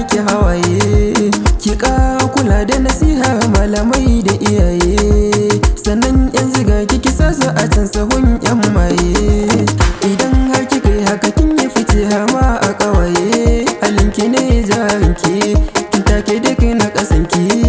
ki hawaye. Ki ƙara kula da nasihar malamai da iyaye, sannan yan ziga kiki sasa a can sahun yan maye. Idan har kika yi haka, kin yi fice har ma a ƙawaye. Halinki ne jarinki, kin take duk na ƙasanki.